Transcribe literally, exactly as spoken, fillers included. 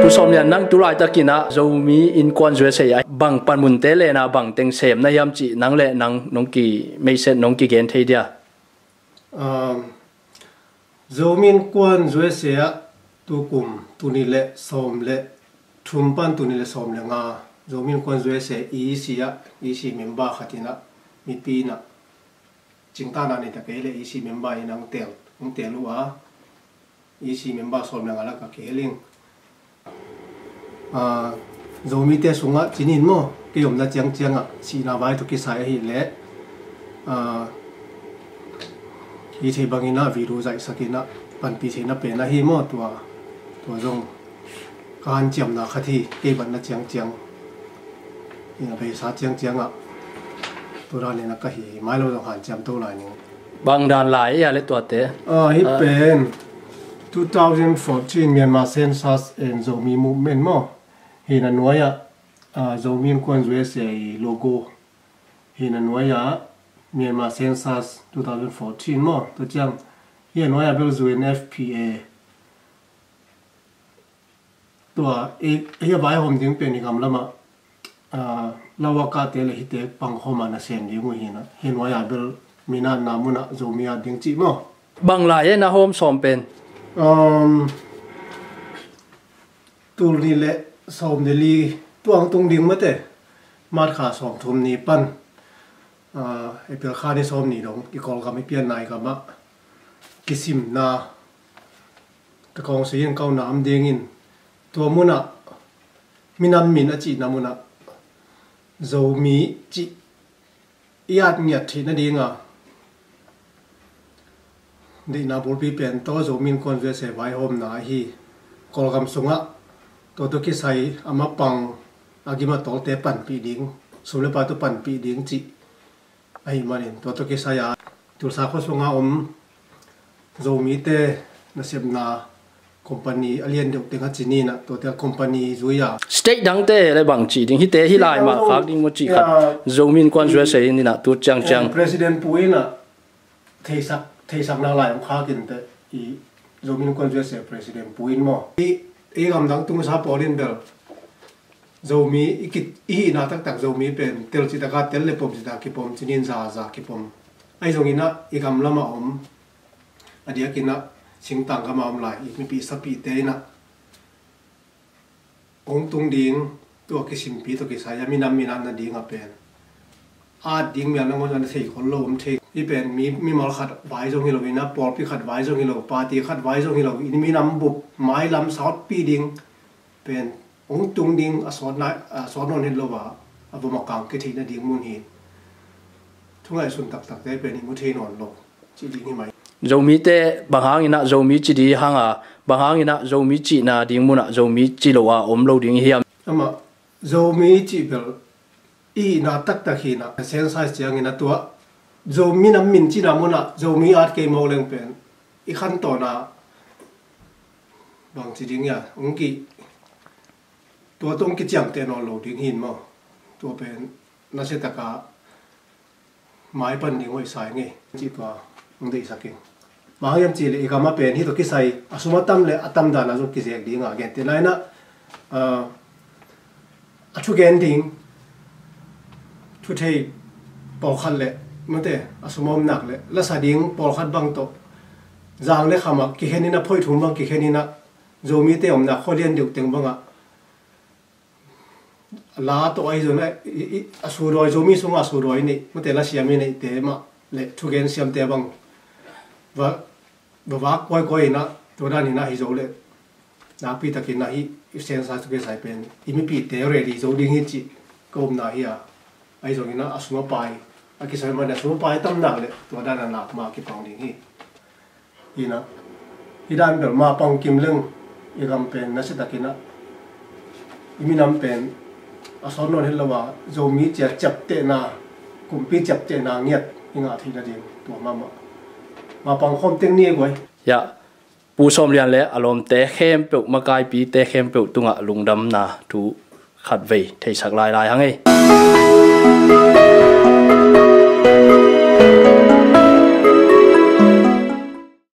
Sawm Lian, nang tu laitakin ah Zomi Innkuan U S A ah bang panmunte leh na bang teng sem na hiam cih nang leh nang nong ki message nong kigen thei dia? Um, Zomi Innkuan U S A ah tukum tul nih leh sawm leh thum pan tul nih leh sawm leh nga Zomi Innkuan U S A E C ah E C member khat in ah mipi in ah cingtana nei ta kei leh E C member in ah hong tel, hong tel uh a, E C member sawm leh nga lak ah kihel ing. Ah, Zomite sungah cinin maw, kei omna ciangciang ah sihna vai tawh kisai ahih leh, ah, hi thei bangin ah video zaihsak in ah panpih theihna pen ahi maw, tua, tua zong ka hanciamna khat hi, kei batna ciangciang. Ina beisa ciangciang ah tua dan in ah ka hi, mai lo zong hanciam to lai ning. Bang dan lai ia le tuate? Ah, hi pen two thousand fourteen Myanmar Census and Zomi Movement maw. Hi na nuai ah, ah, Zomi Innkuan U S A i logo. Hi na nuai ah Myanmar Census two thousand fourteen maw. Tua ciang hi a nuai ah bel U N F P A. Tua i, i a vaihawm ding pen i gam lamah, ah, Lawaka te le hite pangkhawm a na sem ding uh hi na. Hi nuai ah bel minatna munah Zomi at ding cih maw. Bang lai e na hawm sawm pen? Um, tul nih leh sawm leh li tuang tung ding mate. March kha sawm thum ni pan, ah, April kha ni sawm ni dong i Kawlgam i pianna i gamah kisimna, ka kawng sui in kauna am dingin tua munah minam min a cihna munah Zomi cih i at ngiat theih nadinga deihna bulpi pen tawh Zomi Innkuan U S A vaihawmna ahi. Kawlgam sungah tua tawh kisai a mapang a gim a tawlte panpih ding, sum le pai tawh panpih ding cih ahih manin tua tawh kisai a Tulsa khua sunga om Zomite nasepna company a lian deuh teng a ci ni na, tuate a company zui a. State dangte le bang cih ding, hite hi lai mah khak ding maw cih khat. Zomi Innkuan U S A in a tu ciangciang. President Pu in a theisak, theisakna lai om khak in te i Zomi Innkuan U S A President Pu in maw. I, i gamdang tungsa pawl in bel Zomi i kit, i hihna taktak Zomi pen tel citaka tel le pom citaka kipom, cinin zaza kipom. Ahi zongin a i gam lama om a diakin a singtang gama om lai i mipih sapihte in a hong tung ding, tua kisimpi tua kisai a minam minam nading a pen at ding mial nangawn a thei khol lo om thei. I pen mi, mimal khat vai zong hi lo in a, pawlpi khat vai zong hi lo, party khat vai zong hi lo, i minam bup mailam sawtpi ding pen hong tung ding a sawt nawn het lo a, a vom a kang kithei nading mun hi. Thungaihsun taktakte pen i mu thei nawn lo cih ding hi mai. Zomite bang hangin a Zomi ci ding hang a, bang hangin a Zomi cihna ding mun a Zomi ci lo a om lo ding i hiam? Amah Zomi cih bel i hihna taktak hi na, census ciangin a tua Zomi nam min cihna mun a Zomi at kei mawk leng pen i khantawn a bang ci ding ia, hong ki, tua tawh hong kiciamteh nawn lo ding hi maw. Tua pen nasia taka mai pan ding hoih sa ing ei cih tua hong deihsak ing. Bang hang hiam cih leh i gam a pen hih tua kisai a sum a tam le a tam dan a zong kizek ding a, gentehna in a, ah, a thugen ding thuthei pawlkhat le mate a sum a om nak le lasa ding pawlkhat bang tawh zang le kham a kikhen in a, phoih thum bang kikhen in a, Zomite omna khua lian deuh teng bang a la tawh ahi zong a, i, i, a sudawi, Zomi sungah a sudawi neih mate, lasiam i neihte mah le thugen siamte bang va, va vak kawikawi in a, tua dan in a hi zo le nakpi takin a hih i census tua kisai pen i mipihte ready zo ding hi cih ka upna hi a. Ahi zongin a, a sum a pai a kisai man a sum a pai a tam nak le tua dan a nak ma kipang ding hi. Hi na, hi dan bel ma pang kim leng i gam pen nasia takin a, i minam pen a sawt nawn het lo a, Zomi cia ciaptehna, kumpi ciaptehna ngiat i ngah theih nading tua mahmah ma pang khawm teng ni e guai. Ya, Pu Sawm Lian le a lawmte khempeuh, makaipite khempeuh tungah lungdamna thu khatvei theisak lailai hang ei.